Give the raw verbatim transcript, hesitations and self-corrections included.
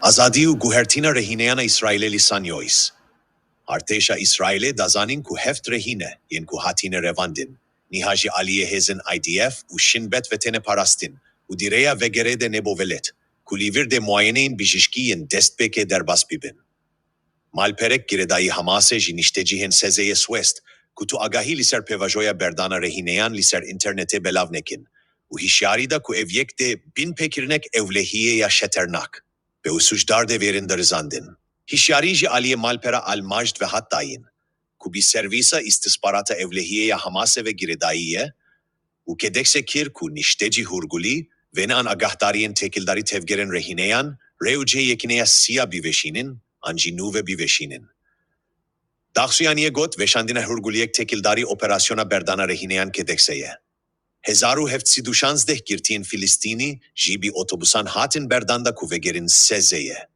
Azadî û guhertina rehîneyan a Îsraîlê li San Yois. Artêşa Îsraîlê da zanîn ku heft rehîne yên ku hatine revandin, niha ji aliyê hêzên IDF û Şin Bet ve têne parastin û di rêya vegerê de nêbo velet, ku li vir de muayeneyên bijîşkî yên destpêkê derbas bibin. Malperek girêdayî Hamasê ji niştecihên S Z Y'ê swest, ku tu agahî li ser pêvajoya berdana rehîneyan li ser înternetê belav nekin û hişyarî da ku ev yek dê binpêkirinek ewlehiyê ya xeternak be û sûcdar dê vêrin dirizandin. Hişyarî ji aliyê malpera Al-Majd ve hat dayîn, ku bi servîsa îstixbarata ewlehiyê ya Hamasê ve girêdayî ye û KDEX'ê kir ku niştecî hûrgulî vêne an agahdariyên têkildarî tevgerên rehîneyan rê û cihê Yekîneya Siya biveşînin an jî nû ve biveşînin. Daxuyaniyê got, veşandina hûrguliyek têkildarî operasyona berdana rehîneyan KDEX'ê ye. Hezar û heft sed û şazdeh girtiyên Filistînî jî bi otobusan hatin berdan da ku vegerin S Z Y'ê.